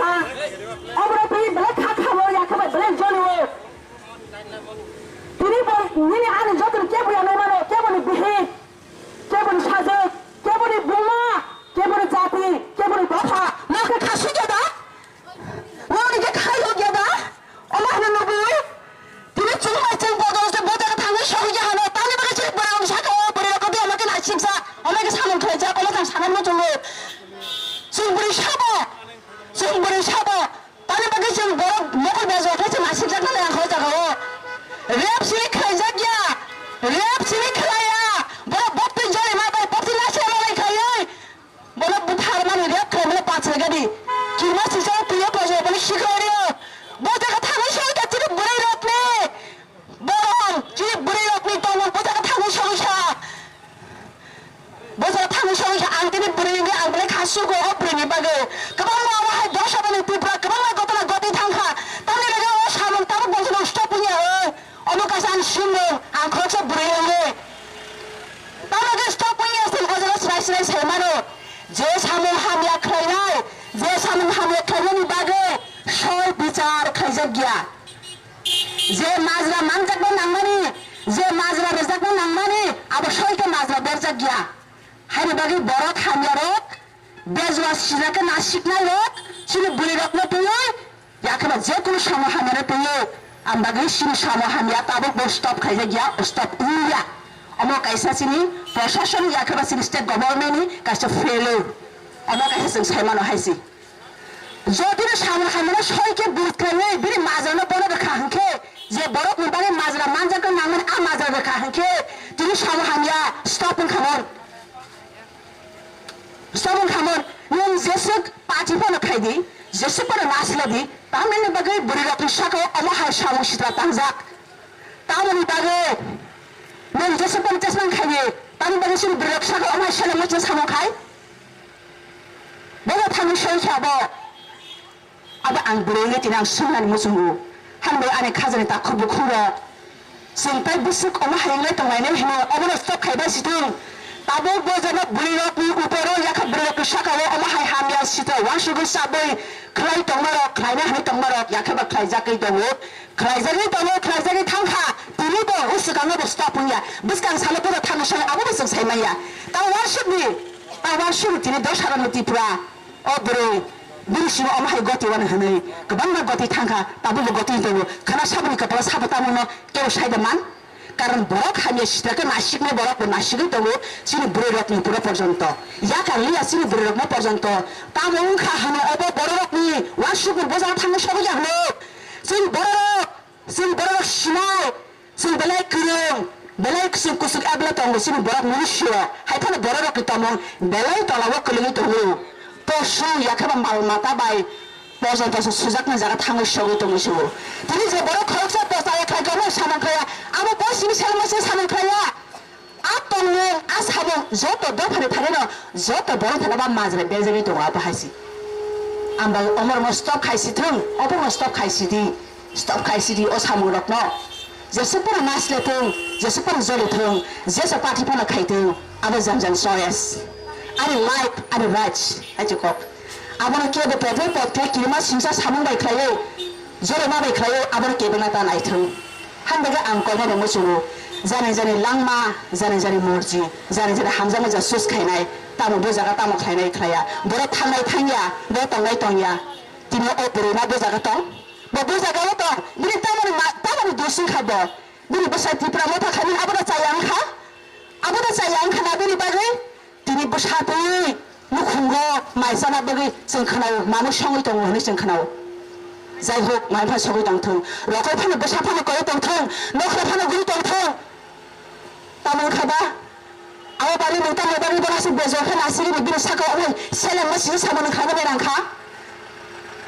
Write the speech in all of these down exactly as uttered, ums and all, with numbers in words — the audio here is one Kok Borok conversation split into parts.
Oborok twi belai kha kha o, yakhe bai belai joli o. Tini bo nini ani joto ni kebo ya nai mano, kebo ni bihik, kebo ni sajwk, kebo ni buma, kebo ni jati, kebo ni dopha, no khe kha sui khe da? No ni khe khai o khe da? Omo hwnwi nugwi, tini chwng bai chwng bodol se bo jaga thangwi sogwi ya hano, tamni bagwi chini bwrwi rok saka o, bwrwi rok khe omo khe naisik jak, omo khe samung khlai jak, omo jang sanani muchungo. Chwng bwrwi sabo, chwng bwrwi sabo, tamni bagwi chwng borok mokol bejwa khe chwng naisik jak nani ang kho jaga o. Rep sini khlai jak ya, rep sini khlai ya, borok bokti joli ma bai bokti naisik ma bai khlaiwi. Bono bwtharmani rep khlaimani pachai gadi. Kirma sijak twiwi pajak bono sikhlai rio. Bo jaga thangwi soi kha chini bwrwi rokni. Borom chini bwrwi rokni tongmung bo jaga thangwi soi kha. Bo jaga thangwi soi kha ang tini bwrwi wngwi ang belai kha sugo o bwrwini bagwi. Kwbangma omo hai dosa bani Tripura kwbangma gotona gotwi thang kha. Tamni bagwi o samung tabuk bo jaga stop wngya oi. Omo kaisa ani simung, ang khoroksa bwrwi wngwi. Tamo khe stop wngya chwng o jaga srai srai sai mano. Je samung hamya khlainai, je samung hamya khlainani bagwi soi bichar khlaijak ya. Je majra manjakna nangmani, je majra rwjakna nangmani, abo soi khe majra berjak ya. Haini bagwi borok hamya rok, bejwa sijak khe nasiknai rok, chini bwrwi rokno twiwi, Yakhe ba je kunu samo hamya no twiwi, ang bagwi chini samo hamya tabuk bo stop khaijak ya, stop wngya. Omo kaisa chini proshasoni yakhe ba chini state government ni kaisa failure. Omo kaisa chwng sai mano hai se. Jodi no samo hamya no soi khe bujlaiwi bini majra no bono rwkha hwnkhe, je borok ni bagwi majra manjak no nangmani a majra rwkha hwnkhe, tini samo hamya stop wngkha mon. Samung khamon, nwng jeswk party phano khai di, jeswk phano nasla di, tamoni bagwi bwrwi rokni saka o omo hai samung sitra tangjak. Tamoni bagwi nwng jeswk phano chesmang khai di, tamoni bagwi chini bwrwi rok saka o omo hai seleng muchung samung khai. Bobo thangwi soi kha bo. Abo ang bwrwi wngwi tini ang swngnani muchungo. Hambai ani khajani takhuk bukhuk rok. Chwng tai bwswk omo hai wnglai tonglainai hino, obono stop khaibai sithwng. Tabuk bo jano bwrwi rokni uporo yakha bwrwi rokni saka o omo hai hamya sitra uansugwi chabwi khlai tongma rok, khlaina hinwi tongma rok yakhe ba khlaijagwi tongo. Khlaijagwi tongo, khlaijagwi thangkha. Tini bo o swkango bo stop wngya. Bwskang salo bono thangwi soi abo bo chwng sai manya. Ta uansukni, ta uansukni tini dos hajar no Tripura. O bwrwi, bini simi omo hai goti wano hwnwi kwbangma goti thangkha, tabukbo goti tongo. Khana saboni kwpalo sabo tamo no kebo saida man. Karon borok hamya sitra khe nasiknai borok bo nasigwi tongo, chini bwrwi rokni puro porjonto. Yakar liya chini bwrwi rokno porjonto. Tamo wngkha hano obo borok rokni uansukni bojaro thangwi sogwi ya hwnwi. Chini borok Chwng borok sinai, chwng belai kwrwng, belai kusuk kusuk ebla tongo, chini borok mani sio, hai phano borok rokni tongmung belai tola o kwlwngwi tongo. Posu yakhe ba mal mata bai pojon poson sujaknai jaga thangwi sogwi tongwi sugo. Tini je borok khoroksa posa ya khlai kamo samung khlaiya, abo bo sini selengma se samung khlaiya. A tongmung, a samung, joto dophani thani no, joto borok thani ba majra berjagwi tongo abo hai se. Ang bai omormo stop khai si thung, obormo stop khai si di, stop khai si di o samung rokno. Jesuk phano nasle thung, jesuk phano joli thung, jesa party phano khai thung, abo jang jang choice. Ani life, ani rights, hai se kok. Abono kebo petrol pok thai kirima singsa samung bai khlaiwi, joli ma bai khlaiwi, abono kebo na ta nai thung. Hambai khe ang koinani muchungo, jani jani langma, jani jani morji, jani jani hamjakma ja sus khainai, tamo bo jaga tamo khlainai khlaiya, borok thangnai thangya, borok tongnai tongya, tini o bwrwi ma bo jaga tong, bo bo jaga o tong, bini tamoni ma, tamoni dusing kha bo, bini bwsai Tipra Motha khaimani abono chaya wngkha, abono chaya wngkha na bini bagwi. Tini bwsa twi nukhungo mai chana bagwi chwng khwnao, mamwi songwi tongo hwnwi chwng khwnao. Jai hok, mai phano sogwi tong thung, rokoi phano bwsa phano koi tong thung, nokhla phano guri tong thung. Tamo wngkha ba? Abo bagwi nwng tamo bagwi bono aswk bejor khe nasiri ni bini saka o selengma sini samani khlai no berang kha.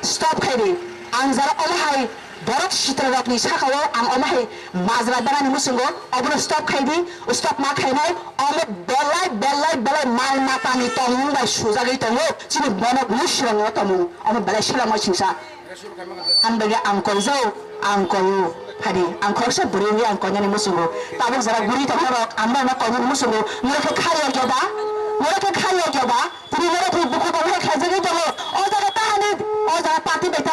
Stop khai di. Ang jara omo hai borok sitra rokni saka o ang omo hai majra berani muchungo obono stop khai di, stop ma khainai, omo belai, belai, belai mal matani tongmung bai sujagwi tongo, chini bonok ni sirong o tongmung, omo belai selengma singsa. Ang bai ang koijao, ang koio, phadi, ang khoroksa bwrwi wngwi ang koinani muchungo, tabuk jara guri tongma rok, ang no koinani muchungo, norok khe khaio khe ba, norok khe khaio khe ba, Tini norok ni bukhuk bai khaijagwi tongo. O jaga tahani, o jaga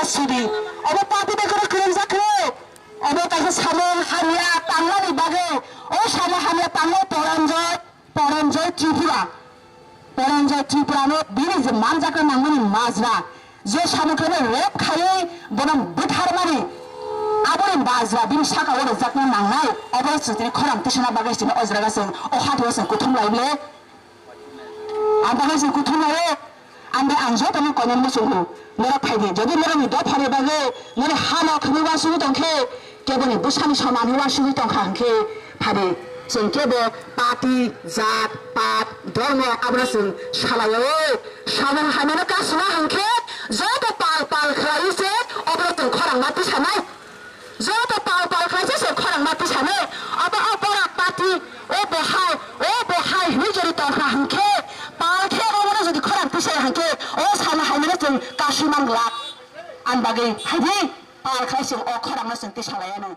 Sidi, obo party bai kwrwi kwrwngjak khe, obo kaisa samung hamya tangnani bagwi, o samung hamya tangnai Poranjoy, Poranjoy Tripura, Poranjoy Tripura no bini je manjakna nangmani majra, je samung khe rape khaiwi bono butharmani, aboni majra bini saka o rwjakna nangnai, obo chwng tini khorang tisana bagwi chwng o jaga chwng o hati o chwng kuthum lai le. Ang bagwi chwng kuthum lai o. Ang de ang joto no koinani muchungo norok phai di. Jodi norokni dophani bagwi nini ha no khwlwi uansugwi tong khe, keboni bwsani soman hwnwi uansugwi tong kha hwn khe, phai di. Chwng kebo party, jat, pat, dhormo abono chwng salai o. Samung hamyano kasuma hwn khe joto pal pal khlaiwi se obono chwng khorang ma tisanai. Joto pal pal khlai se se khorang ma tisanai. Abo o bohrok party, o bo hai, o bo hai hwnwi jodi tong kha hwn khe, pal khe obono jodi khorang tisai hwn khe, o samung hamyano chwng kasui man glak. Ani bagwi phai di, pal khlai chwng o khorang no chwng tisalai anw.